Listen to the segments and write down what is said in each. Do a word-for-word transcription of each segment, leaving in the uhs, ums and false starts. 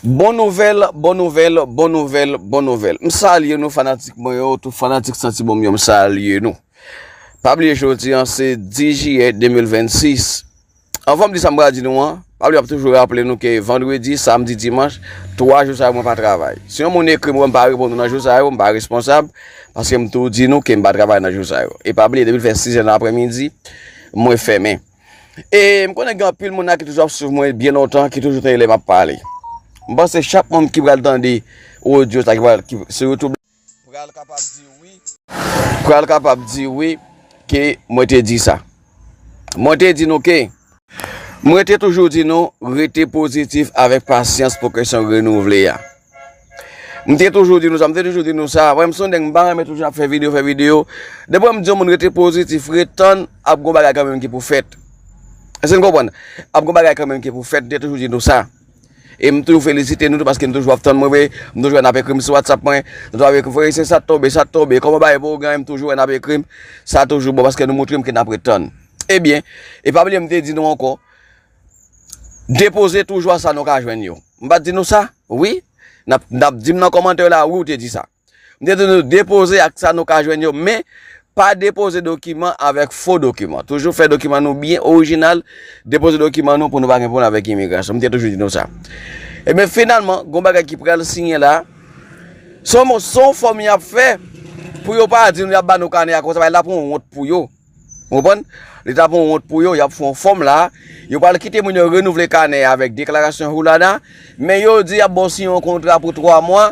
Bon nouvèl, bon nouvèl, bon nouvèl, bon nouvèl. M salye nou fanatik mwen yo, tout fanatik Santi Bon m yo, m salye nou. Pa bliye jodi an se dis jiyè de mil vennsis. Anvan m di sa m pral di nou an, pa bliye m ap toujou raple nou ke vandredi, samdi, dimanch, twa jou sa yo mwen pa travay. Si yon moun ekri m, mwen pa reponn ou nan jou sa yo, m pa responsab, paske m tou di nou ke m pa travay nan jou sa yo. E pa bliye, depi l fè sis è nan aprèmidi, mwen fèmen. E m konnen gen anpil moun la ki toujou ap swiv mwen byen lontan, ki toujou tande lè m ap pale. M panse chak moun ki pral tande odyo sa ki pral ki, sou YouTube pral kapab di wi. Pral kapab di wi ke mwen te di sa. Mwen te di nou ke mwen te toujou di nou rete pozitif avèk pasyans pou kesyon renouvle a. M te toujou di nou sa, m te toujou di nou sa. Wè, m se yon nèg m pa renmen toujou ap fè videyo, fè videyo. Depi m di yon moun rete pozitif, ret tann, ap gon bagay kanmenm ki pou fèt. Èske n konprann? Ap gon bagay kanmenm ki pou fèt, m te toujou di nou sa. E m toujou felisite nou tou paske nou toujou ap tann mwen vre, m toujou wè n ap ekri m sou WhatsApp mwen, nou toujou ap ekri m, frè, se sa t tonbe, sa t tonbe, kòman bagay pou w gen, m toujou wè n ap ekri m, sa toujou bon paske nou montre m ke n ap ret tann. Ebyen, e pa bliye m te di nou ankò, depoze toujou a sa nou ka jwenn yo. M pa t di nou sa? Wi. N ap, n ap di m nan kòmantè la, wi, ou te di sa. M te di nou depoze ak sa nou ka jwenn yo, men pa depoze dokiman avèk fo dokiman. Toujou fè dokiman nou byen orijinal, depoze dokiman nou pou nou pa gen pwoblèm avèk imigrasyon. M te toujou di nou sa. Ebyen, finalman, gon bagay ki pral siyen la. Se yon, se yon fòm y ap fè pou yo pa di nou y ap ba nou kanè a konsa, bagay la pou yon wont pou yo. Ou konprann? Li ta pou yon wont pou yo, y ap fè yon fòm la. Yo pral kite moun yo renouvle kanè a avèk deklarasyon Hulada, men yo di y ap ba w siyen yon kontra pou twa mwa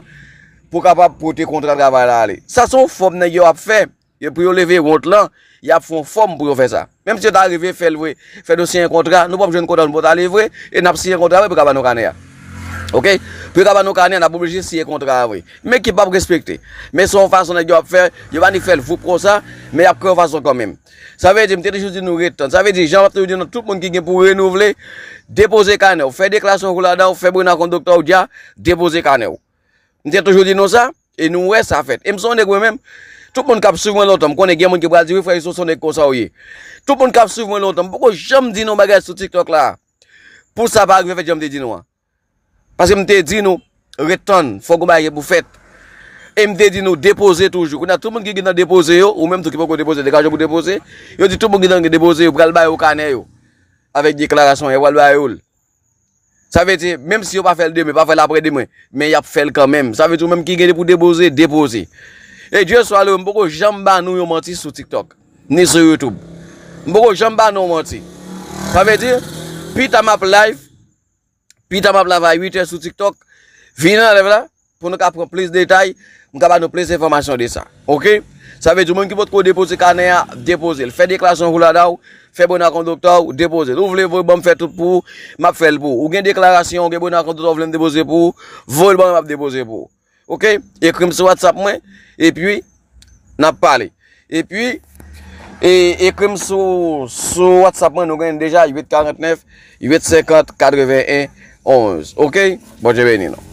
pou w kapab pote kontra travay la ale. Sa se yon fòm nèg yo ap fè. Yo, pou yo leve wont lan, y ap fè yon fòm pou yo fè sa. Menm si yo ta rive fè l vre, fè nou siyen kontra, nou p ap jwenn kontra nou pou ta livre, e n ap siyen kontra vre pou yo ka ba nou kanè a. Oke? Pou yo ka ba nou kanè a, n ap oblije siyen kontra a vre. Men ki p ap respekte. Men se yon fason nèg yo ap fè, yo pa ni fè l voup konsa, men y ap kreye yon fason kanmenm. Sa vle di, m te toujou di nou ret tann. Sa vle di, jan m ap toujou di nou, tout moun ki gen pou renouvle, depoze kanè w. Fè deklarasyon Hulada w, fè Bruna kont doktè w dja, depoze kanè w. M te toujou di nou sa, e nou wè sa fèt. E m se yon nèg mwen menm, tout moun k ap swiv mwen lontan, m konnen gen moun ki pral di, wi, frè, se yon nèg konsa w ye. Tout moun k ap swiv mwen lontan, m poko janm di nou bagay sou TikTok la. Pou sa pa rive fèt jan m te di nou an. Paske m te di nou, ret tann, fòk yon bagay gen pou fèt. E m te di nou, depoze toujou. Kounye a, tout moun ki gentan depoze yo, ou menm tou ki poko depoze, degaje w pou depoze. Yo di tout moun ki gentan depoze yo, pral ba yo kanè yo. Avèk deklarasyon, yo pral ba yo l. Sa vle di, menm si yo pa fè l demen, pa fè l aprè demen, men y ap fè l kanmenm. Sa vle di, ou menm ki gen pou depoze, depoze. E Dye swa lè, m poko janm ba nou yon manti sou TikTok, ni sou YouTube. M poko janm ba nou yon manti. Sa vle di, pita m ap live, pita m ap live a uit è sou TikTok. Vini nan live la, pou nou ka pran plis detay, m ka ba nou plis enfòmasyon de sa. Oke? Sa vle di, ou menm ki potko depoze kanè a, depoze l. Fè deklarasyon Hulada w, fè Bruna kont doktè w, depoze l. Ou vle voye ban m fè tout pou ou, m ap fè l pou ou. Ou gen deklarasyon, ou gen Bruna kont doktè w, ou vle m depoze pou ou, voye l ban mwen, m ap depoze pou ou. Oke? Ekri m sou WhatsApp mwen, epi n ap pale. Epi, e, ekri m sou, sou WhatsApp mwen, nou gen deja uit karant nèf, uit senkant, katreven en, onz. Oke? Bondye beni nou.